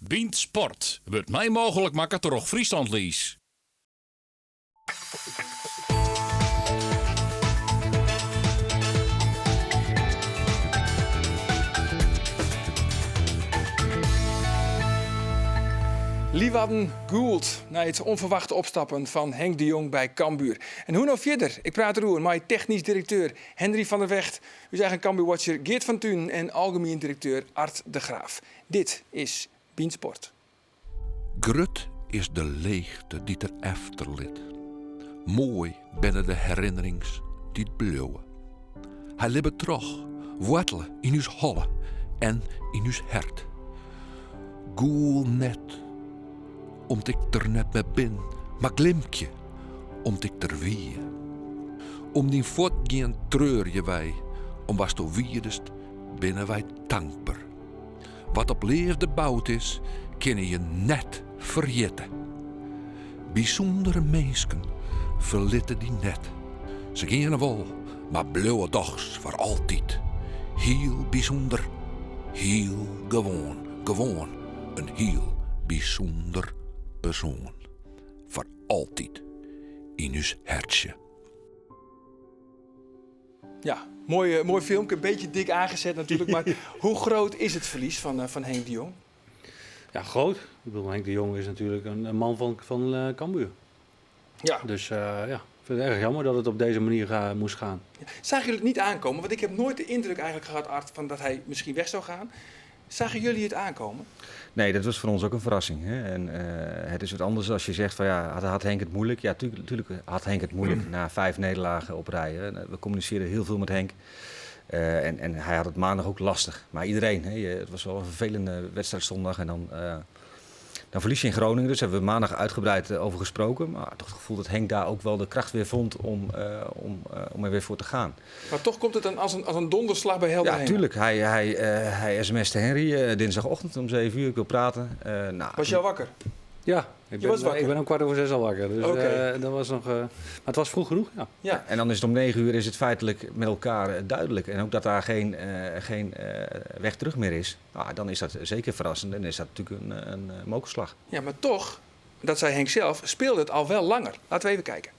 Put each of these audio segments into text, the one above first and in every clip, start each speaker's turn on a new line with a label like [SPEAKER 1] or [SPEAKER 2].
[SPEAKER 1] Bynt Sport wurdt mei mooglik makke troch Friesland Lease.
[SPEAKER 2] Liwwadden gûlt nei it ûnferwachte opstappen fan Henk de Jong by Cambuur. En hoe no fierder? Ik praat deroer mei technysk direkteur Henry van der Vegt, ús eigen Cambuurwatcher Geert van Tuinen en algemien direkteur Ard de Graaf. Dit is Bynt Sport.
[SPEAKER 3] Grut is de leechte dy't er efterlit. Moai binne de herinnerings dy't bliuwe. Hy libbet troch, woartele yn ús holle en yn ús hert. Gûl net om't ik der net mear bin, mar glimkje om't ik der wie. Om dyn fuortgean treurje wy, om watsto wierdest binne wy tankber. Wat op leafde boud is, kinne je net ferjitte. Bysûndere minsken ferlitte dy net. Se geane wol, mar bliuwe dochs foar altyd. Hiel bysûnder, hiel gewoan, gewoan in hiel bysûnder persoan. Foar altyd yn ús hertsje.
[SPEAKER 2] Ja, moai, eh, moai filmke. Een beetje dik aangezet natuurlijk. Maar hoe groot is het verlies van, eh, van Henk de Jong?
[SPEAKER 4] Ja, groot. Ik bedoel, Henk de Jong is natuurlijk een man van Cambuur. Dus ja, ik vind het erg jammer dat het op deze manier moest gaan.
[SPEAKER 2] Ja. Zagen jullie het niet aankomen? Want ik heb nooit de indruk eigenlijk gehad, Ard, van dat hij misschien weg zou gaan. Zagen jullie het aankomen?
[SPEAKER 5] Nee, dat was voor ons ook een verrassing. Hè? En het is wat anders als je zegt van ja, had Henk het moeilijk? Ja, tuurlijk had Henk het moeilijk na 5 nederlagen op rij. Hè? We communiceerden heel veel met Henk. En hij had het maandag ook lastig. Maar iedereen, hè? Het was wel een vervelende wedstrijd zondag. En dan verlies je in Groningen. Dus hebben we maandag uitgebreid over gesproken. Maar toch het gevoel dat Henk daar ook wel de kracht weer vond om er weer voor te gaan.
[SPEAKER 2] Maar toch komt het dan als een donderslag bij helder
[SPEAKER 5] Ja,
[SPEAKER 2] hemel.
[SPEAKER 5] tuurlijk. Hij sms'te Henry dinsdagochtend om 7 uur. Ik wil praten.
[SPEAKER 2] Was je al wakker?
[SPEAKER 4] Ja,
[SPEAKER 2] Je was wakker?
[SPEAKER 4] ik ben om 6:15 al wakker. Dus, dat was nog, maar het was vroeg genoeg, ja.
[SPEAKER 5] En dan is het om 9 uur is het feitelijk met elkaar duidelijk. En ook dat daar geen weg terug meer is. Nou, dan is dat zeker verrassend en is dat natuurlijk een mokerslag.
[SPEAKER 2] Ja, maar toch, dat zei Henk zelf, speelde het al wel langer. Laten we even kijken.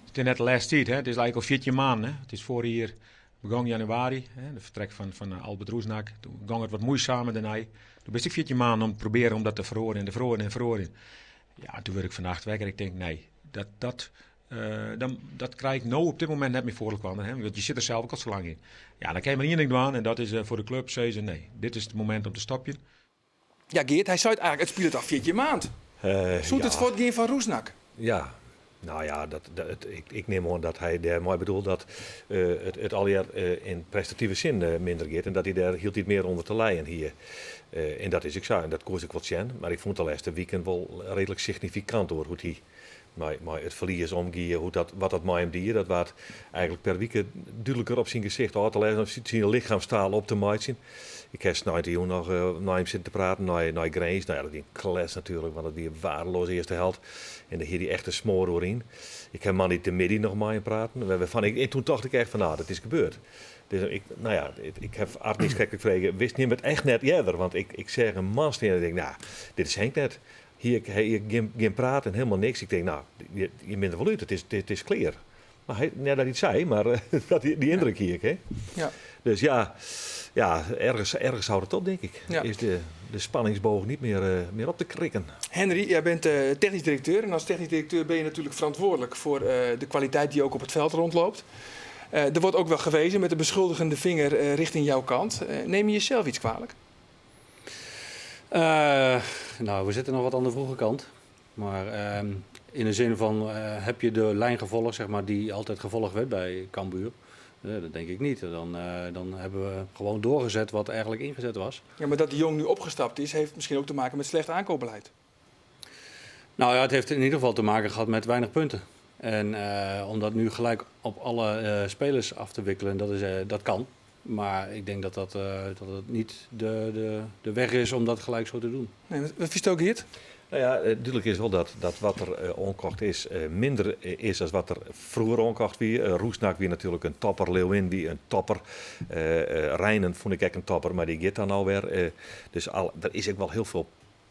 [SPEAKER 6] Het is net de laatste tijd, hè? Het is eigenlijk al 14 maanden. Hè? Het is vorig jaar begon januari, hè? De vertrek van Albert Rusnák. Toen ging het wat moeizamer daarna. Toen ben ik 14 maanden om te proberen om dat te verhoren en te verhoren en verhoren. Ja, toen werd ik vannacht wakker en ik denk, nee, dat krijg ik nou op dit moment net meer voor elkaar, hè? Want je zit er zelf ook al zo lang in. Ja, dan kan je maar één ding doen en dat is voor de club zeggen, nee, dit is het moment om te stoppen.
[SPEAKER 2] Ja, Geert, hij zei het eigenlijk, het speelt al 14 maand. Zoet het voortgaan van Rusnák?
[SPEAKER 7] Ja. Nou ja, dat, dat, het, ik, ik neem aan dat hij daar mooi bedoelt dat het al jaar in prestatieve zin minder gaat en dat hij daar hield iets meer onder te lijden hier. En dat is ik zo, en dat koos ik wat zien. Maar ik vond de laatste weekend wel redelijk significant hoor, hoe hij maar het verlies omgie, hoe dat, wat dat met hem deed, dat was eigenlijk per week duidelijker op zijn gezicht uit te leggen, of zijn lichaamstaal op te maken. Ik heb snel die nog naar hem zitten te praten, naar Grace. Nou ja, dat die een kles natuurlijk, want dat die een waardeloze eerste held. En daar hier die echte smoor door in. Ik heb man die de midden nog maar in praten. We hebben van, ik, en toen dacht ik echt van, nou, dat is gebeurd. Dus ik, nou ja, ik, ik heb Ard niet gek gekregen. Wist niet het echt net eerder, want ik zeg een man en ik denk, nou, dit is Henk net. Hier, hier geen praten en helemaal niks. Ik denk, nou, je bent er wel uit, het is clear. Maar hij, net dat hij het zei, maar dat die indruk hier, hè? Dus ja, ja, ergens houdt het op, denk ik. Is de spanningsboog niet meer op te krikken.
[SPEAKER 2] Henry, jij bent technisch directeur. En als technisch directeur ben je natuurlijk verantwoordelijk voor de kwaliteit die ook op het veld rondloopt. Er wordt ook wel gewezen met de beschuldigende vinger richting jouw kant. Neem je jezelf iets kwalijk?
[SPEAKER 4] We zitten nog wat aan de vroege kant. Maar in de zin van, heb je de lijn gevolgd, die altijd gevolgd werd bij Cambuur? Nee, dat denk ik niet. Dan hebben we gewoon doorgezet wat eigenlijk ingezet was.
[SPEAKER 2] Ja, maar dat de Jong nu opgestapt is, heeft misschien ook te maken met slecht aankoopbeleid.
[SPEAKER 4] Het heeft in ieder geval te maken gehad met weinig punten. En om dat nu gelijk op alle spelers af te wikkelen, dat kan. Maar ik denk dat het niet de weg is om dat gelijk zo te doen.
[SPEAKER 2] Nee, wat vies het ook, Geert?
[SPEAKER 7] Nou ja, dúdlik is wol dat wat der oankocht is minder is as wat der froeger oankocht wie. Rusnak wie natuerlik in topper, Leeuwin wie in topper, Reijnen fûn ik ek in topper, mar dy giet dan alwer. Dus al, der is ek wol hiel folle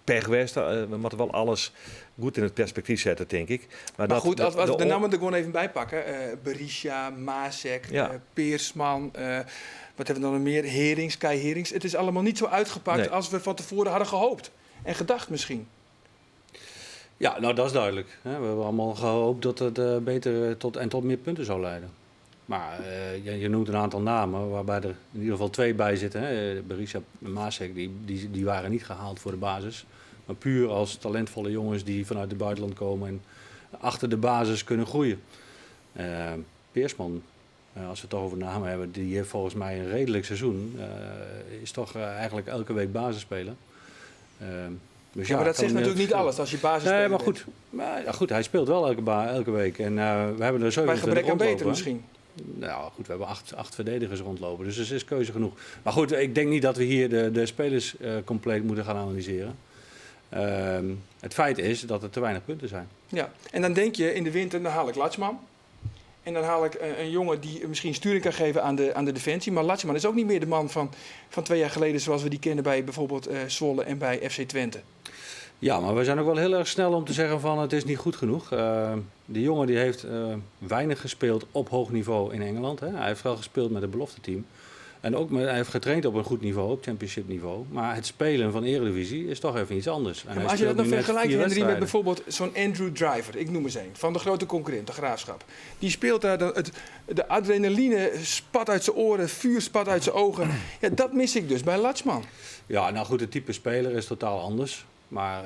[SPEAKER 7] pech west. We moatte wol alles goed yn it perspektyf sette, tink ik.
[SPEAKER 2] Maar goed, as we de nammen der gewoan even by pakke. Berisha, Masek, Peersman, wat hawwe we dan noch mear? Herings, Kai Herings. It is allemaal niet zo uitgepakt
[SPEAKER 7] Nee.
[SPEAKER 2] as we van tevoren hadden gehoopt. En gedacht misschien.
[SPEAKER 4] Ja, nou dat is duidelijk. Hè. We hebben allemaal gehoopt dat het beter tot, en tot meer punten zou leiden. Maar je noemt een aantal namen waarbij er in ieder geval twee bij zitten. Hè. Berisha en Masek, die waren niet gehaald voor de basis. Maar puur als talentvolle jongens die vanuit het buitenland komen en achter de basis kunnen groeien. Peersman, als we het toch over namen hebben, die heeft volgens mij een redelijk seizoen. Is toch eigenlijk elke week basisspeler. Dus
[SPEAKER 2] Ja, maar dat
[SPEAKER 4] kan
[SPEAKER 2] zegt
[SPEAKER 4] meer
[SPEAKER 2] natuurlijk niet
[SPEAKER 4] verschillen.
[SPEAKER 2] alles als je basisspeler
[SPEAKER 4] Nee, maar
[SPEAKER 2] bent.
[SPEAKER 4] goed. Maar, ja, goed, hij speelt wel elke week. En we hebben er
[SPEAKER 2] Bij
[SPEAKER 4] 27
[SPEAKER 2] gebrek aan beter
[SPEAKER 4] rondlopen.
[SPEAKER 2] misschien.
[SPEAKER 4] Nou goed, we hebben acht verdedigers rondlopen. Dus er is keuze genoeg. Maar goed, ik denk niet dat we hier de spelers compleet moeten gaan analyseren. Het feit is dat er te weinig punten zijn.
[SPEAKER 2] Ja, en dan denk je in de winter, dan haal ik Latschman. En dan haal ik een jongen die misschien sturing kan geven aan de defensie. Maar Latschman is ook niet meer de man van 2 jaar geleden zoals we die kennen bij bijvoorbeeld Zwolle en bij FC Twente.
[SPEAKER 4] Ja, maar we zijn ook wel heel erg snel om te zeggen van het is niet goed genoeg. Die jongen die heeft weinig gespeeld op hoog niveau in Engeland. Hè. Hij heeft wel gespeeld met het belofteteam. En ook hij heeft getraind op een goed niveau, op championship niveau. Maar het spelen van Eredivisie is toch even iets anders. En
[SPEAKER 2] Ja,
[SPEAKER 4] hij
[SPEAKER 2] maar als je dat
[SPEAKER 4] speelt
[SPEAKER 2] nou
[SPEAKER 4] nu net
[SPEAKER 2] vergelijkt,
[SPEAKER 4] 4
[SPEAKER 2] Henry, met
[SPEAKER 4] wedstrijden.
[SPEAKER 2] bijvoorbeeld zo'n Andrew Driver, ik noem eens een, van de grote concurrent, de Graafschap. Die speelt daar, dan de adrenaline spat uit zijn oren, vuur spat uit zijn ogen. Ja, dat mis ik dus bij Latschman.
[SPEAKER 4] Ja, nou goed, het type speler is totaal anders. Maar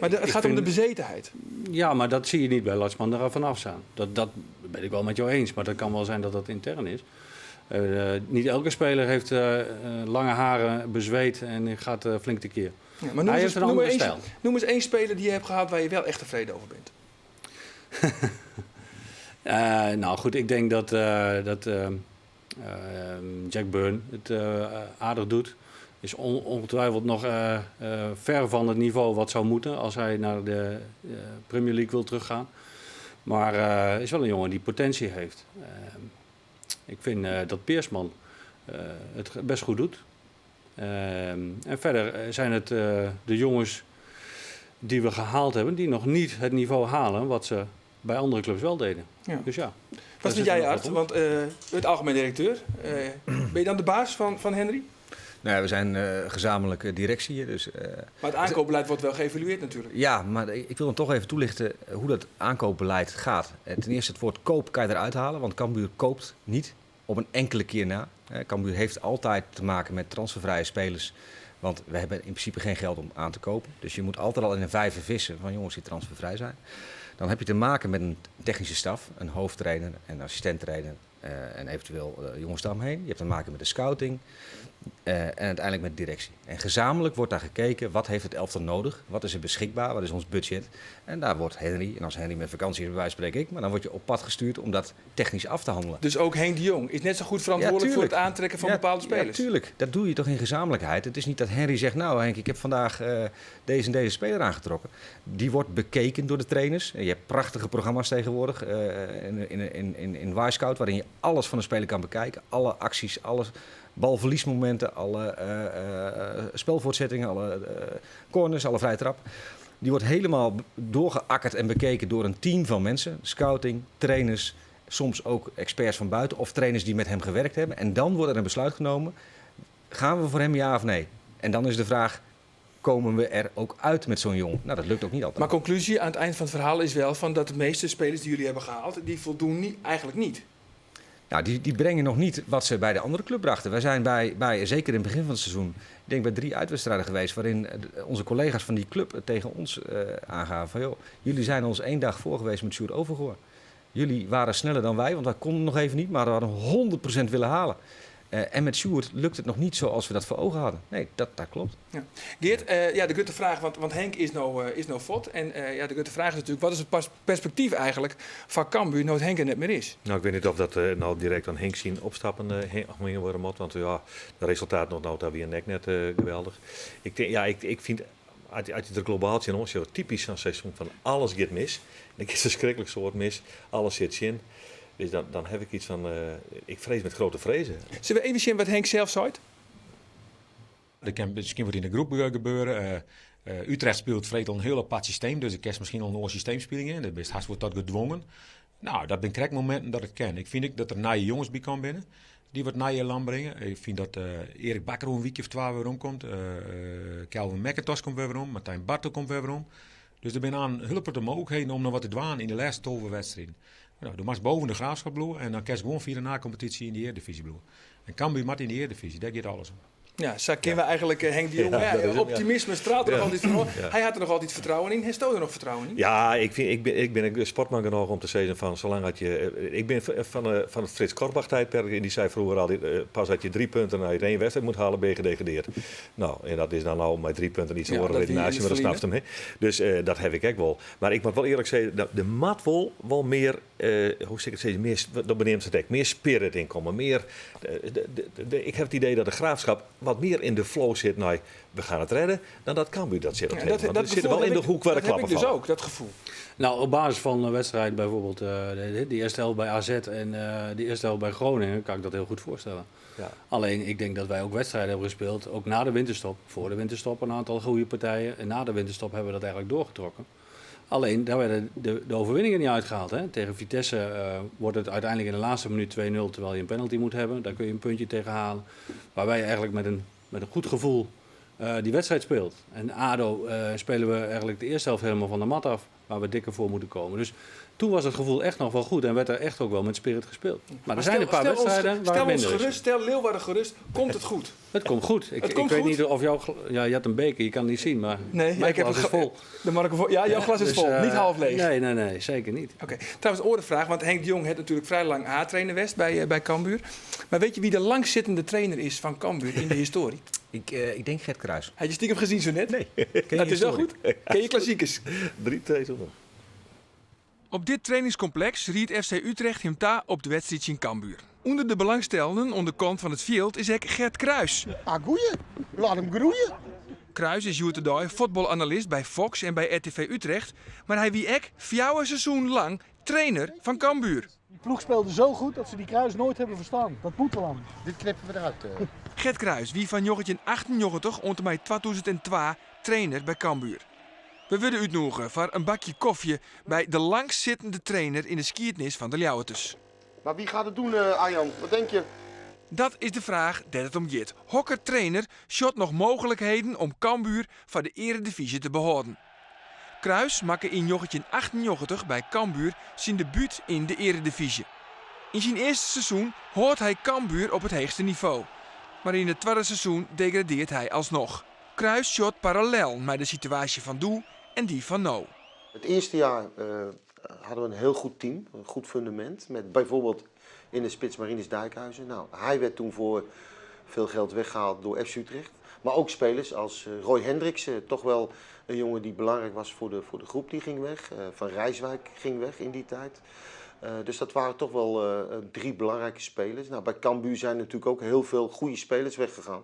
[SPEAKER 2] Maar het
[SPEAKER 4] ik
[SPEAKER 2] gaat om de
[SPEAKER 4] vind
[SPEAKER 2] bezetenheid.
[SPEAKER 4] Ja, maar dat zie je niet bij Latschman er vanaf staan. Dat ben ik wel met jou eens, maar dat kan wel zijn dat dat intern is. Niet elke speler heeft lange haren, bezweet en gaat flink tekeer.
[SPEAKER 2] Ja, maar
[SPEAKER 4] Hij heeft een andere stijl.
[SPEAKER 2] noem eens één speler die je hebt gehad waar je wel echt tevreden over bent.
[SPEAKER 4] Nou goed, ik denk dat Jack Byrne het aardig doet. Is ongetwijfeld nog ver van het niveau wat zou moeten als hij naar de Premier League wil teruggaan. Maar is wel een jongen die potentie heeft. Ik vind dat Peersman het best goed doet. En verder zijn het de jongens die we gehaald hebben, die nog niet het niveau halen wat ze bij andere clubs wel deden. Dus ja.
[SPEAKER 2] Wat
[SPEAKER 4] Daar
[SPEAKER 2] vind
[SPEAKER 4] zit
[SPEAKER 2] jij,
[SPEAKER 4] nog
[SPEAKER 2] Art?
[SPEAKER 4] wat om.
[SPEAKER 2] Want het algemeen directeur, ben je dan de baas van Henry?
[SPEAKER 5] Nou ja, we zijn gezamenlijk directie hier. Dus
[SPEAKER 2] Maar het aankoopbeleid wordt wel geëvalueerd natuurlijk.
[SPEAKER 5] Ja, maar ik wil dan toch even toelichten hoe dat aankoopbeleid gaat. Ten eerste het woord koop kan je eruit halen, want Cambuur koopt niet op een enkele keer na. Cambuur heeft altijd te maken met transfervrije spelers, want we hebben in principe geen geld om aan te kopen. Dus je moet altijd al in een vijver vissen van jongens die transfervrij zijn. Dan heb je te maken met een technische staf, een hoofdtrainer, een assistenttrainer en eventueel jongens daaromheen. Je hebt te maken met de scouting en uiteindelijk met de directie. En gezamenlijk wordt daar gekeken, wat heeft het elftal nodig? Wat is er beschikbaar? Wat is ons budget? En daar wordt Henry, en als Henry met vakantie is, bij wijze van spreken ik, maar dan word je op pad gestuurd om dat technisch af te handelen.
[SPEAKER 2] Dus ook Henk de Jong is net zo goed verantwoordelijk
[SPEAKER 5] Ja,
[SPEAKER 2] voor het
[SPEAKER 5] tuurlijk.
[SPEAKER 2] aantrekken van bepaalde spelers?
[SPEAKER 5] Ja, tuurlijk. Dat doe je toch in gezamenlijkheid. Het is niet dat Henry zegt, nou Henk, ik heb vandaag deze en deze speler aangetrokken. Die wordt bekeken door de trainers. Je hebt prachtige programma's tegenwoordig in Wyscout, waarin je alles van de speler kan bekijken. Alle acties, alles. Balverliesmomenten, alle spelvoortzettingen, alle corners, alle vrije trap. Die wordt helemaal doorgeakkerd en bekeken door een team van mensen. Scouting, trainers, soms ook experts van buiten of trainers die met hem gewerkt hebben. En dan wordt er een besluit genomen. Gaan we voor hem ja of nee? En dan is de vraag, komen we er ook uit met zo'n jongen? Dat lukt ook niet altijd.
[SPEAKER 2] Maar conclusie aan het eind van het verhaal is wel van dat de meeste spelers die jullie hebben gehaald, die voldoen eigenlijk niet.
[SPEAKER 5] Die brengen nog niet wat ze bij de andere club brachten. Wij zijn zeker in het begin van het seizoen, ik denk bij 3 uitwedstrijden geweest, waarin onze collega's van die club tegen ons aangaven van, joh, jullie zijn ons 1 dag voor geweest met Sjoerd Overgoor. Jullie waren sneller dan wij, want wij konden nog even niet, maar we hadden 100% willen halen. En met Sjoerd lukt het nog niet zoals we dat voor ogen hadden. Nee, dat klopt.
[SPEAKER 2] Ja. Geert, de grote vraag, want Henk is nou fot. En de grote vraag is natuurlijk, wat is het perspectief eigenlijk van Cambuur nou Henk er net meer is?
[SPEAKER 7] Ik weet niet of dat nou direct aan Henk zien opstappen Henk worden moet. Want het resultaat nog nou daar weer nek net geweldig. Ik denk, ja, ik, ik vind, As je der globaal tsjinoan sjogge, typysk sa'n seizoen fan alles giet mis. Der giet ferskriklik soad mis, alles sit tsjin. Dus dan haw ik yts fan, ik vrees met grote vrezen.
[SPEAKER 2] Sille we even sjen wat Henk sels seit?
[SPEAKER 6] Der kin miskien wat yn de groep gebeure. Utrecht spilet freed al in hiel apart systeem, dus der kinst miskien al in oar systeem spylje. Dêr bist hast wol tot gedwongen. Nou, dat binne krekt mominten dat it kin. Ik fyn ek dat der nije jonges by kaam binne, dy't wat nije elan bringe. Ik fyn dat Erik Bakker oer in wykje of twa werom komt. Calvin Mac-Intosch komt wer werom, Martijn Barto komt wer werom. Dus der binne in hiele protte mooglikheden om noch wat te dwaan yn de lêste 12 wedstriden. Nou, do moatst boven de Graafschap bliuwe en dan kinst gewoan fia de nakompetysje yn de earedivyzje bliuwe. En Cambuur moat yn de earedivyzje, dêr giet alles om.
[SPEAKER 2] Ja, sa kinne we eigenlik eh, Henk de Jong. Ja, ja, optimisme straalt der noch altyd fan Hy hat der noch altyd fertrouwen yn. Hasto der noch fertrouwen yn?
[SPEAKER 7] Ja, ik, fyn, ik bin in sportman genôch om te sizzen fan salang dat je. Eh, ik bin fan it Frits Korbach tijdperk en dy sei froeger altyd eh, pas as je drie punten uit één wedstrijd moet halen, ben je gedegradeerd. Nou, en dat is dan al mei drie punten iets oare redenaasje, mar dat snapst him. Dus dat haw ik ek wol. Mar ik moat wol earlik sizze, der moat wol, wol mear hoe sil ik it sizze, mear, do beneamst it ek, mear spirit yn komme. Mear, de, ik haw it idee dat de Graafschap wat mear yn de flow sit nei we gaan it redde, dan dat Cambuur dat sit op ja, dat, dat sit wol yn de hoek wêr de klappen
[SPEAKER 2] falle. Dat heb ik dus ook, dat gefoel.
[SPEAKER 4] Nou, op basis van de wedstrijd bijvoorbeeld, de eerste helft bij AZ en de eerste helft bij Groningen, kan ik dat heel goed voorstellen. Ja. Alleen, ik denk dat wij ook wedstrijden hebben gespeeld, ook na de winterstop. Voor de winterstop een aantal goede partijen en na de winterstop hebben we dat eigenlijk doorgetrokken. Alleen, daar werden de overwinningen niet uitgehaald. Hè? Tegen Vitesse wordt het uiteindelijk in de laatste minuut 2-0, terwijl je een penalty moet hebben. Daar kun je een puntje tegen halen. Waarbij je eigenlijk met een goed gevoel die wedstrijd speelt. En ADO spelen we eigenlijk de eerste helft helemaal van de mat af, waar we dikker voor moeten komen. Dus toen was het gevoel echt nog wel goed en werd er echt ook wel met spirit gespeeld. Maar er zijn een paar wedstrijden waar
[SPEAKER 2] stel
[SPEAKER 4] het
[SPEAKER 2] ons gerust, stel Leeuwarden gerust, komt het goed?
[SPEAKER 4] Het komt goed. Ik, ik weet niet of jouw... Ja, je had een beker, je kan het niet zien, maar
[SPEAKER 2] nee,
[SPEAKER 4] mijn
[SPEAKER 2] ik heb
[SPEAKER 4] glas is vol.
[SPEAKER 2] De Marco, ja, jouw glas is dus, vol, niet half leeg.
[SPEAKER 4] Nee, nee, nee, zeker niet.
[SPEAKER 2] Oké. Okay. Trouwens, orenvraag, want Henk de Jong heeft natuurlijk vrij lang A-trainer west bij Cambuur. Maar weet je wie de langzittende trainer is van Cambuur in de historie?
[SPEAKER 5] Ik denk Gert Kruys.
[SPEAKER 2] Had je stiekem gezien zo net?
[SPEAKER 7] Nee.
[SPEAKER 2] Dat is wel goed. Ken je klassiekers?
[SPEAKER 7] 3, 2, 1.
[SPEAKER 2] Op dit trainingscomplex riedt FC Utrecht him ta op de wedstrijd in Cambuur. Onder de belangstellenden oan de kant fan it fjild is ek Gert Kruys.
[SPEAKER 8] Ah, goeie. Laat him groeie.
[SPEAKER 2] Kruys is hjoed-de-dei fuotbalanalist by Fox en by RTV Utrecht, mar hy wie ek 4 seizoen lang trainer fan Cambuur.
[SPEAKER 8] Die ploeg speelde zo goed dat ze die Kruys nooit hebben verslaan. Dat moet wel anders.
[SPEAKER 9] Dit knippen we eruit.
[SPEAKER 2] Gert Kruys wie fan 1998 oant en mei 2002 trainer by Cambuur. We wurde útnûge foar in bakje kofje by de langstsittende trainer yn de skiednis fan de Ljouwerters.
[SPEAKER 9] Maar wie gaat het doen, Arjan? Wat denk je?
[SPEAKER 2] Dat is de fraach dêr't it om giet. Hokker trainer sjocht noch mooglikheden om Cambuur foar de earedivyzje te behâlden? Kruys makke yn 1998 by Cambuur syn debút yn de earedivyzje. Yn syn earste seizoen hâldt hy Cambuur op it heechste nivo. Mar yn it twadde seizoen degradearret hy alsnoch. Kruys sjocht parallel mei de situaasje fan doe en dy fan no.
[SPEAKER 9] Het eerste jaar hadden we een heel goed team, een goed fundament. Met bijvoorbeeld in de spits Marinus Dijkhuizen. Nou, hij werd toen voor veel geld weggehaald door FC Utrecht. Maar ook spelers als Roy Hendriksen, toch wel een jongen die belangrijk was voor de groep, die ging weg. Van Rijswijk ging weg in die tijd. Dus dat waren toch wel drie belangrijke spelers. Nou, bij Cambuur zijn natuurlijk ook heel veel goede spelers weggegaan.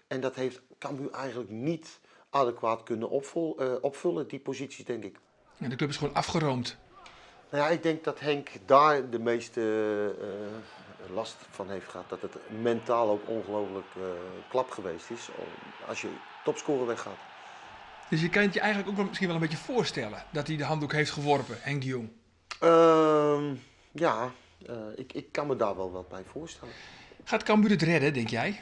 [SPEAKER 9] En dat heeft Cambuur eigenlijk niet adequaat kunnen opvullen, die posities, denk ik.
[SPEAKER 2] Ja, de club is gewoon afgeroomd.
[SPEAKER 9] Nou ja, ik denk dat Henk daar de meeste last van heeft gehad. Dat het mentaal ook ongelooflijk klap geweest is als je topscorer weggaat.
[SPEAKER 2] Dus je kan het je eigenlijk ook wel misschien wel een beetje voorstellen dat hij de handdoek heeft geworpen, Henk de Jong.
[SPEAKER 9] Ja, ik kan me daar wel wat bij voorstellen.
[SPEAKER 2] Gaat Cambuur het redden, denk jij?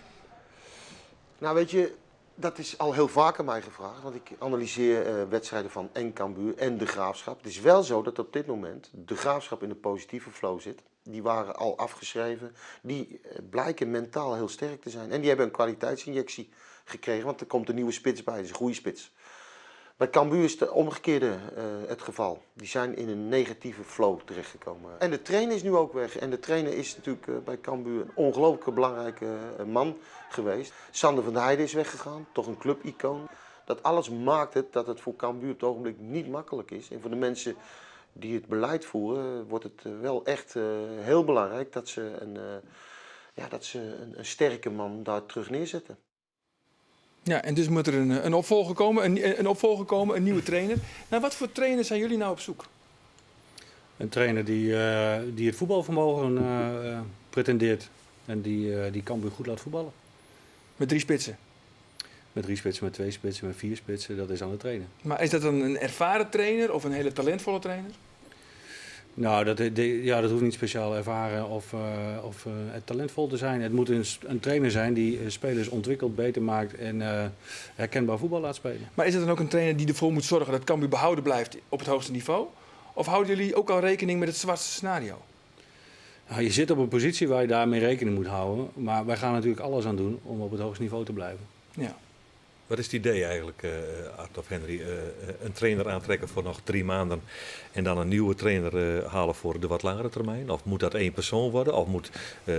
[SPEAKER 9] Nou, weet je, dat is al heel vaak aan mij gevraagd. Want ik analyseer wedstrijden van en Cambuur en de Graafschap. Het is wel zo dat op dit moment de Graafschap in een positieve flow zit. Die waren al afgeschreven. Die blijken mentaal heel sterk te zijn. En die hebben een kwaliteitsinjectie gekregen, want er komt een nieuwe spits bij. Dat is een goede spits. Bij Cambuur is het omgekeerde het geval. Die zijn in een negatieve flow terechtgekomen. En de trainer is nu ook weg. En de trainer is natuurlijk bij Cambuur een ongelooflijk belangrijke man geweest. Sander van der Heijden is weggegaan, toch een clubicoon. Dat alles maakt het dat het voor Cambuur op het ogenblik niet makkelijk is. En voor de mensen die het beleid voeren, wordt het wel echt heel belangrijk dat ze een sterke man daar terug neerzetten.
[SPEAKER 2] Ja, en dus moet er een opvolger komen, een opvolger komen, een nieuwe trainer. Naar wat voor trainer zijn jullie nou op zoek?
[SPEAKER 4] Een trainer die het voetbalvermogen pretendeert en die Cambuur goed laat voetballen.
[SPEAKER 2] Met 3 spitsen?
[SPEAKER 4] Met 3 spitsen, met 2 spitsen, met 4 spitsen, dat is aan de trainer.
[SPEAKER 2] Maar is dat dan een ervaren trainer of een hele talentvolle trainer?
[SPEAKER 4] Nou, dat hoeft niet speciaal ervaren of talentvol te zijn. Het moet een trainer zijn die spelers ontwikkelt, beter maakt en herkenbaar voetbal laat spelen.
[SPEAKER 2] Maar is het dan ook een trainer die ervoor moet zorgen dat Cambuur behouden blijft op het hoogste niveau? Of houden jullie ook al rekening met het zwartste scenario?
[SPEAKER 4] Nou, je zit op een positie waar je daarmee rekening moet houden. Maar wij gaan natuurlijk alles aan doen om op het hoogste niveau te blijven.
[SPEAKER 7] Wat is het idee eigenlijk, Art of Henry? Een trainer aantrekken voor nog 3 maanden en dan een nieuwe trainer halen voor de wat langere termijn? Of moet dat 1 persoon worden? Of moet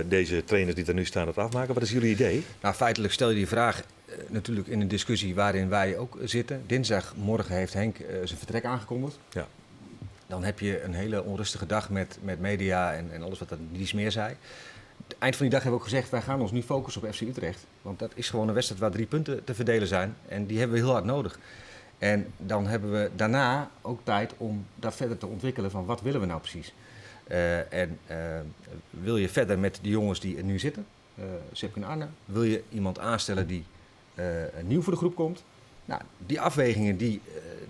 [SPEAKER 7] deze trainers die er nu staan het afmaken? Wat is jullie idee?
[SPEAKER 5] Nou, feitelijk stel je die vraag natuurlijk in een discussie waarin wij ook zitten. Dinsdagmorgen heeft Henk zijn vertrek aangekondigd. Dan heb je een hele onrustige dag met media en alles wat dat niets meer zei. Het eind van die dag hebben we ook gezegd, wij gaan ons nu focussen op FC Utrecht. Want dat is gewoon een wedstrijd waar 3 punten te verdelen zijn. En die hebben we heel hard nodig. En dan hebben we daarna ook tijd om dat verder te ontwikkelen van wat willen we nou precies. En wil je verder met de jongens die er nu zitten, Sipke en Arne, wil je iemand aanstellen die nieuw voor de groep komt? Nou, die afwegingen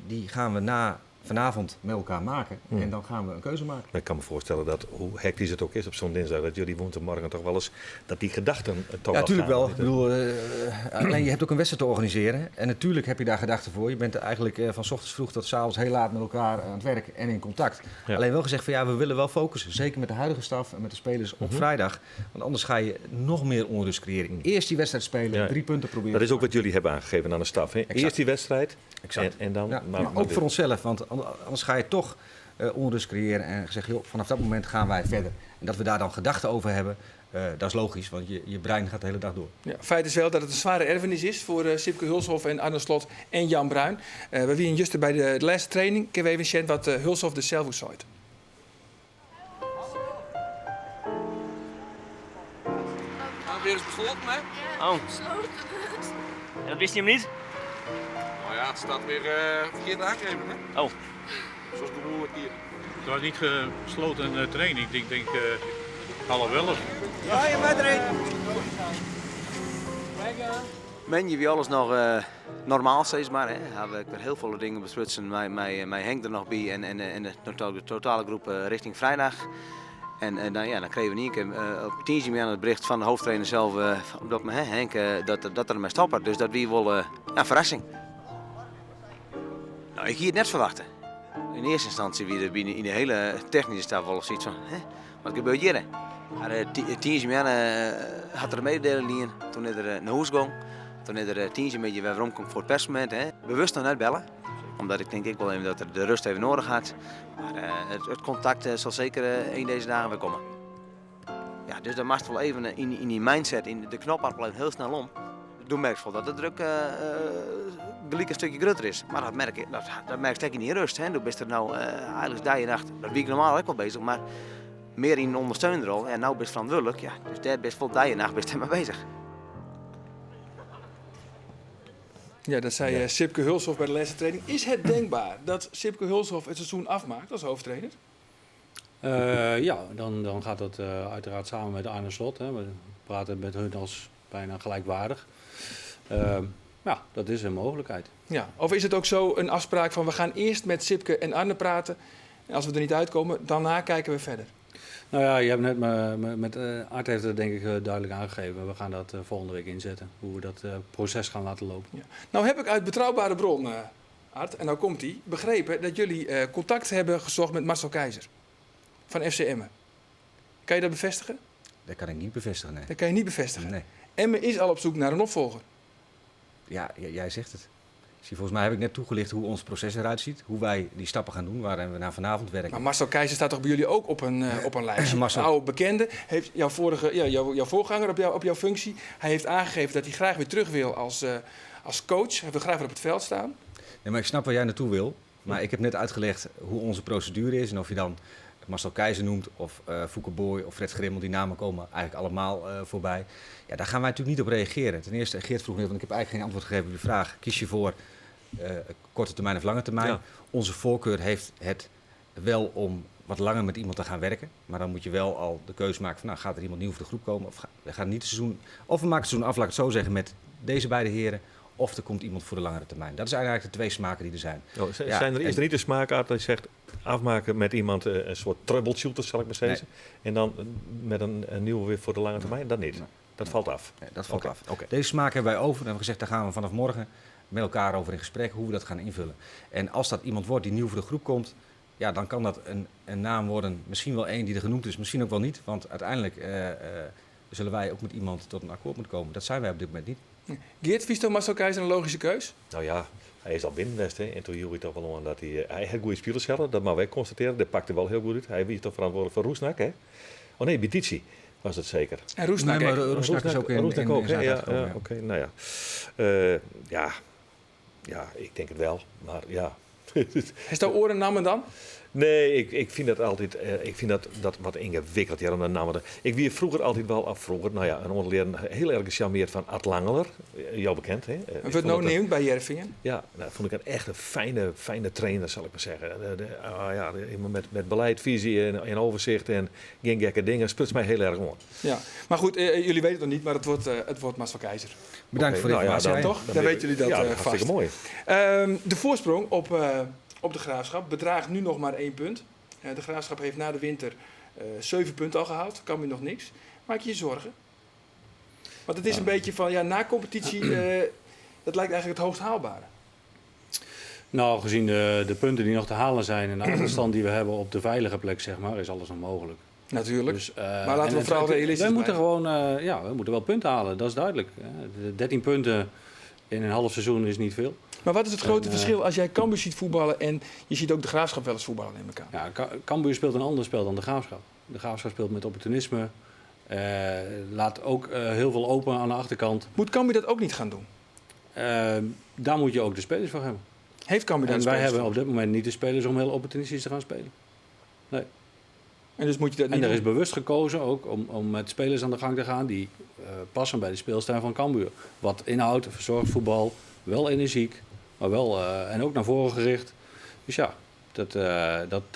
[SPEAKER 5] die gaan we na vanavond met elkaar maken. En dan gaan we een keuze maken.
[SPEAKER 7] Maar ik kan me voorstellen dat, hoe hectisch het ook is op zo'n dinsdag, dat jullie woensdagmorgen toch wel eens, dat die gedachten toch
[SPEAKER 5] Ja,
[SPEAKER 7] wel
[SPEAKER 5] natuurlijk
[SPEAKER 7] gaan.
[SPEAKER 5] wel. Alleen je hebt ook een wedstrijd te organiseren. En natuurlijk heb je daar gedachten voor. Je bent eigenlijk van 's ochtends vroeg tot 's avonds heel laat met elkaar aan het werk en in contact. Alleen wel gezegd van ja, we willen wel focussen. Zeker met de huidige staf en met de spelers op vrijdag. Want anders ga je nog meer onrust creëren. Eerst die wedstrijd spelen, 3 punten proberen.
[SPEAKER 7] Dat is ook wat jullie hebben aangegeven aan de staf. Hè? Eerst die wedstrijd en dan
[SPEAKER 5] Maar
[SPEAKER 7] maar
[SPEAKER 5] ook
[SPEAKER 7] dit.
[SPEAKER 5] voor onszelf, want anders ga je toch onrust creëren en zeggen, joh, vanaf dat moment gaan wij verder. En dat we daar dan gedachten over hebben, dat is logisch, want je brein gaat de hele dag door.
[SPEAKER 2] Ja, feit is wel dat het een zware erfenis is voor Sipke Hulshoff en Arne Slot en Jan Bruin. We wienen juist bij de laatste training. Ik heb even zien wat Hulshoff er zelf zei.
[SPEAKER 10] Nou, weer eens besloten, hè?
[SPEAKER 11] Oh.
[SPEAKER 12] Besloten.
[SPEAKER 11] En dat wist hij hem niet?
[SPEAKER 10] Nou ja, het staat weer verkeerd aangegeven, hè?
[SPEAKER 11] Oh.
[SPEAKER 10] Zoals gewoonlijk hier.
[SPEAKER 13] Het was niet gesloten training, ik denk 10:30.
[SPEAKER 11] Ja, je bent erin. Men, je wie alles nog normaal, zeg maar. Hè. Heb ik weer heel veel dingen besprutsen. Mij Henk er nog bij en de totale groep richting vrijdag. En dan kregen we in één keer op 10 uur aan het bericht van de hoofdtrainer zelf op dat moment, hè, Henk, dat er maar stoppen. Dus dat wie wel ja, verrassing. Nou, ik hier het net verwachten. In eerste instantie wie er binnen in de hele technische staf wel zoiets van, hè, wat gebeurt hier? Maar 10 uur had er een mededeling in, toen is er naar huis gegaan. Toen is er 10 uur een beetje weer omkomt voor het persmoment. Hè. Bewust nog net bellen, omdat ik denk ik wel even dat er de rust even nodig had. Maar het contact zal zeker een deze dagen weer komen. Ja, dus dat mag wel even in die mindset, in de knop had wel even heel snel om. Toen merk ik wel dat de druk gelijk een stukje groter is. Maar dat merk ik, dat, dat merk ik in die rust. Hè. Toen ben je er nou eigenlijk dag en nacht, dat ben ik normaal ook wel bezig, maar meer in een ondersteunende rol. En nou ben je verantwoordelijk, ja, dus daar ben je vol dag en nacht ben je mee bezig.
[SPEAKER 2] Ja, dat zei, Sipke Hulshoff bij de laatste training. Is het denkbaar dat Sipke Hulshoff het seizoen afmaakt als hoofdtrainer?
[SPEAKER 4] Ja, dan gaat dat uiteraard samen met Arne Slot. Hè. We praten met hun als bijna gelijkwaardig. Ja, dat is een mogelijkheid.
[SPEAKER 2] Ja, of is het ook zo een afspraak van we gaan eerst met Sipke en Arne praten en als we er niet uitkomen, daarna kijken we verder?
[SPEAKER 4] Nou ja, je hebt net me, me, met Art heeft het denk ik duidelijk aangegeven. We gaan dat volgende week inzetten, hoe we dat proces gaan laten lopen.
[SPEAKER 2] Ja. Nou heb ik uit betrouwbare bron, Art, en nou komt die, begrepen dat jullie contact hebben gezocht met Marcel Keizer van FC Emmen. Kan je dat bevestigen?
[SPEAKER 5] Dat kan ik niet bevestigen, nee.
[SPEAKER 2] Dat kan je niet bevestigen?
[SPEAKER 5] Nee.
[SPEAKER 2] Emmen is al op zoek naar een opvolger.
[SPEAKER 5] Ja, jij zegt het. Zie, volgens mij heb ik net toegelicht hoe ons proces eruit ziet. Hoe wij die stappen gaan doen, waar we naar vanavond werken.
[SPEAKER 2] Maar Marcel Keizer staat toch bij jullie ook op een lijstje?
[SPEAKER 5] Marcel.
[SPEAKER 2] Een oude bekende, heeft jouw vorige, ja, jouw, jouw voorganger op, jou, op jouw functie. Hij heeft aangegeven dat hij graag weer terug wil als coach. Hij wil graag weer op het veld staan.
[SPEAKER 5] Nee, maar ik snap waar jij naartoe wil. Maar ik heb net uitgelegd hoe onze procedure is. En of je dan Marcel Keizer noemt of Foeke Booy of Fred Grim, want die namen komen eigenlijk allemaal voorbij. Ja, daar gaan wij natuurlijk niet op reageren. Ten eerste, Geert vroeg net, want ik heb eigenlijk geen antwoord gegeven op de vraag. Kies je voor korte termijn of lange termijn?
[SPEAKER 7] Ja.
[SPEAKER 5] Onze voorkeur heeft het wel om wat langer met iemand te gaan werken. Maar dan moet je wel al de keuze maken van, nou, gaat er iemand nieuw voor de groep komen? Of we gaan niet het seizoen, of we maken het seizoen af, laat ik het zo zeggen, met deze beide heren. Of er komt iemand voor de langere termijn. Dat zijn eigenlijk de twee smaken die er zijn.
[SPEAKER 7] Oh, zijn er, is er niet de smaak uit dat je zegt afmaken met iemand, een soort troubleshooter, zal ik maar zeggen.
[SPEAKER 5] Nee.
[SPEAKER 7] En dan met een nieuwe weer voor de lange termijn? Dat niet.
[SPEAKER 5] Nee.
[SPEAKER 7] Dat valt af.
[SPEAKER 5] Nee, dat valt af. Deze smaak hebben wij over. En hebben we gezegd, daar gaan we vanaf morgen met elkaar over in gesprek hoe we dat gaan invullen. En als dat iemand wordt die nieuw voor de groep komt, ja, dan kan dat een naam worden. Misschien wel één die er genoemd is, misschien ook wel niet. Want uiteindelijk zullen wij ook met iemand tot een akkoord moeten komen. Dat zijn wij op dit moment niet.
[SPEAKER 2] Geert, vies Marcel Keizer een logische keus?
[SPEAKER 7] Nou ja, hij is al binnen geweest, hè. En toen hield hij toch wel aan dat hij had goede spelers hadden, dat mag wij constateren. Dat pakte wel heel goed uit. Hij was toch verantwoordelijk voor Rusnak, hè? Oh nee, Bytyqi was dat zeker.
[SPEAKER 2] En Rusnak,
[SPEAKER 5] Nee, maar
[SPEAKER 2] hè?
[SPEAKER 5] Rusnak is ook
[SPEAKER 7] Rusnak
[SPEAKER 5] in
[SPEAKER 7] ook, hè?
[SPEAKER 5] Zuid
[SPEAKER 7] Ja,
[SPEAKER 5] uitgekomen,
[SPEAKER 7] ja,
[SPEAKER 5] ja.
[SPEAKER 7] oké, nou ja. Ja. Ja, ik denk het wel, maar ja.
[SPEAKER 2] Is dat oren namen dan?
[SPEAKER 7] Nee, ik vind dat altijd, ik vind dat wat ingewikkeld. Ja, om dat namen te-, ik wie vroeger altijd wel af, vroeger, nou ja, een onderleren heel erg gecharmeerd van Ad Langeler. Jou bekend, hè?
[SPEAKER 2] En
[SPEAKER 7] Ik
[SPEAKER 2] wordt
[SPEAKER 7] vond
[SPEAKER 2] nou
[SPEAKER 7] dat
[SPEAKER 2] neemt bij Heerenveen?
[SPEAKER 7] Ja, nou, vond ik een echt een fijne trainer, zal ik maar zeggen. Iemand met beleid, visie en overzicht en geen gekke dingen. Sputst mij heel erg om.
[SPEAKER 2] Ja, maar goed, jullie weten het nog niet, maar het wordt Marcel Keizer.
[SPEAKER 5] Bedankt
[SPEAKER 7] Oké,
[SPEAKER 5] voor de
[SPEAKER 7] nou ja,
[SPEAKER 5] informatie.
[SPEAKER 7] dan
[SPEAKER 2] Toch?
[SPEAKER 7] dan
[SPEAKER 2] Dan
[SPEAKER 7] weet
[SPEAKER 2] weten jullie dat,
[SPEAKER 7] ja, hartstikke
[SPEAKER 2] vast.
[SPEAKER 7] mooi.
[SPEAKER 2] De voorsprong op de Graafschap bedraagt nu nog maar 1 punt. De Graafschap heeft na de winter 7 punten al gehaald. Kan nu nog niks. Maak je je zorgen? Want het is een beetje van, ja, na competitie, dat lijkt eigenlijk het hoogst haalbare.
[SPEAKER 4] Nou, gezien de punten die nog te halen zijn en de achterstand die we hebben op de veilige plek, is alles nog mogelijk.
[SPEAKER 2] Natuurlijk.
[SPEAKER 4] Dus
[SPEAKER 2] maar laten we
[SPEAKER 4] en het
[SPEAKER 2] vooral
[SPEAKER 4] het
[SPEAKER 2] realistisch
[SPEAKER 4] wij moeten
[SPEAKER 2] blijven.
[SPEAKER 4] gewoon, ja, we moeten wel punten halen, dat is duidelijk. Hè. De 13 punten in een half seizoen is niet veel.
[SPEAKER 2] Maar wat is het grote
[SPEAKER 4] En
[SPEAKER 2] verschil als jij Cambuur ziet voetballen en je ziet ook de Graafschap wel eens voetballen, neem ik aan?
[SPEAKER 4] Ja, Cambuur speelt een ander spel dan de Graafschap. De Graafschap speelt met opportunisme. Laat ook heel veel open aan de achterkant.
[SPEAKER 2] Moet Cambuur dat ook niet gaan doen?
[SPEAKER 4] Daar moet je ook de spelers voor hebben.
[SPEAKER 2] Heeft Cambuur daar
[SPEAKER 4] En
[SPEAKER 2] de
[SPEAKER 4] wij
[SPEAKER 2] spelers
[SPEAKER 4] hebben
[SPEAKER 2] voor?
[SPEAKER 4] op dit moment niet de spelers om heel opportunistisch te gaan spelen. Nee.
[SPEAKER 2] En dus moet je dat
[SPEAKER 4] En
[SPEAKER 2] niet
[SPEAKER 4] er is
[SPEAKER 2] doen?
[SPEAKER 4] bewust gekozen ook om met spelers aan de gang te gaan die passen bij de speelstijl van Cambuur. Wat inhoudt, verzorgd voetbal, wel energiek, maar wel en ook naar voren gericht. Dus ja, dat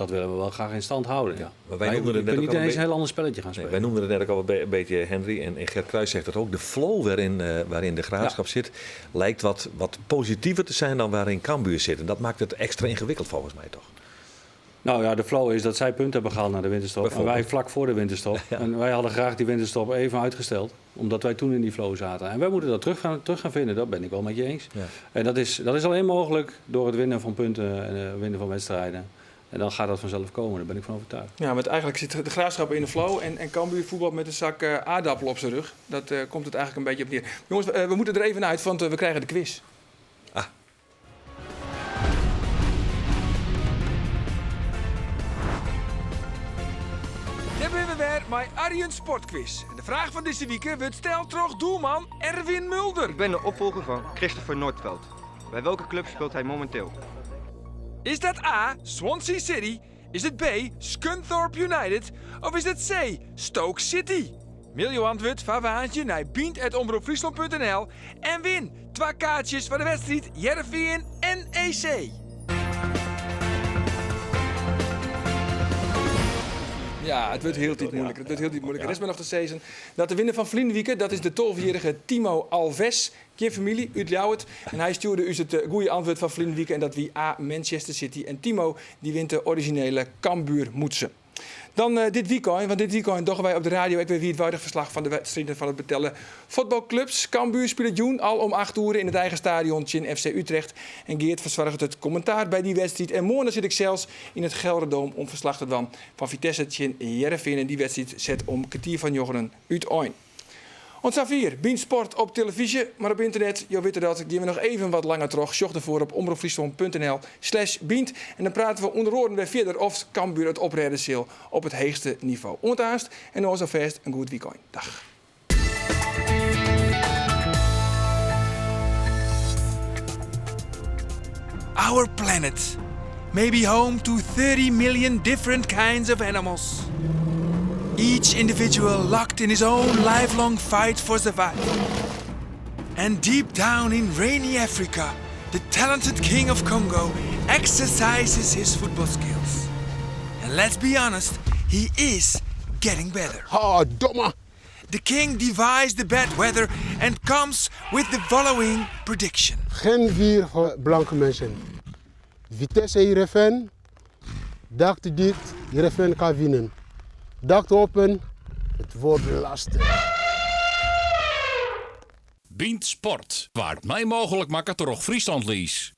[SPEAKER 4] willen we wel graag in stand houden. Ja.
[SPEAKER 7] Maar wij
[SPEAKER 4] Maar
[SPEAKER 7] noemden
[SPEAKER 4] je
[SPEAKER 7] het net
[SPEAKER 4] kunt
[SPEAKER 7] ook
[SPEAKER 4] niet
[SPEAKER 7] al een
[SPEAKER 4] ineens een
[SPEAKER 7] be-
[SPEAKER 4] heel ander spelletje gaan
[SPEAKER 7] Nee,
[SPEAKER 4] spelen.
[SPEAKER 7] wij noemden het net ook al een beetje, Henry, en Gert Kruijs zegt dat ook. De flow waarin de Graafschap zit, lijkt wat positiever te zijn dan waarin Cambuur zit. En dat maakt het extra ingewikkeld volgens mij toch?
[SPEAKER 4] Nou ja, de flow is dat zij punten hebben gehaald na de winterstop. En wij
[SPEAKER 7] Bijvoorbeeld.
[SPEAKER 4] vlak voor de winterstop. En wij hadden graag die winterstop even uitgesteld. Omdat wij toen in die flow zaten. En wij moeten dat terug gaan vinden. Dat ben ik wel met je eens. En dat is alleen mogelijk door het winnen van punten en het winnen van wedstrijden. En dan gaat dat vanzelf komen, daar ben ik van overtuigd.
[SPEAKER 2] Ja, want eigenlijk zit de Graafschap in de flow en Cambuur voetbal met een zak aardappelen op zijn rug. Dat komt het eigenlijk een beetje op neer. Jongens, we moeten er even uit, want we krijgen de quiz. Daar ben we weer met Arjen Sportquiz. En de vraag van deze week wordt steld door doelman Erwin Mulder.
[SPEAKER 12] Ik ben de opvolger van Christopher Nordfeldt. Bij welke club speelt hij momenteel?
[SPEAKER 2] Is dat A, Swansea City? Is het B, Scunthorpe United? Of is het C, Stoke City? Mail je antwoord van Waantje naar bient at omroep friesland punt N L en win 2 kaartjes voor de wedstrijd Heerenveen NEC. Ja, het wordt heel tijd moeilijker. Het wordt heel tijd moeilijker. Er is maar nog de season. Dat de winnaar van Vlienwieken, dat is de 12-jarige Timo Alves. Geen familie, uit Ljouwert. En hij stuurde u het goede antwoord van Vlienwieken. En dat wie A, Manchester City. En Timo, die wint de originele Cambuur-moetsen. Dan dit weekend, want dit weekend doggen wij op de radio. Ik weet wie het waardig verslag van de wedstrijden van het betellen voetbalclubs. Cambuur speelt Joen al om 8 uur in het eigen stadion in FC Utrecht. En Geert verzorgt het commentaar bij die wedstrijd. En morgen zit ik zelfs in het Gelredome om verslag te doen van Vitesse in Heerenveen. En die wedstrijd zet om kwartier van Jochenen uit Oin. Ons Safir, Bien Sport op televisie, maar op internet, jo weet dat, gaan we nog even wat langer terug. Zoek ervoor op omroep friesland punt N L slash Bient. En dan praten we onder oren weer verder of Cambuur het opredden zal op het hoogste niveau. Ontaast en ons alvast een goed weekend. Dag. Our planet. may be home to 30 million different kinds of animals. Each individual locked in his own lifelong fight for survival. And deep down in rainy Africa, the talented king of Congo exercises his football skills. And let's be honest, he is getting better.
[SPEAKER 14] Oh, domme!
[SPEAKER 2] The king devised the bad weather and comes with the following prediction.
[SPEAKER 14] Geen vier voor blanke mensen. Vitesse Heerenveen, dacht dicht, Heerenveen kan winnen. Dacht open, het wordt lastig.
[SPEAKER 1] Bynt Sport waard mei mooglik makke troch Friesland Lease.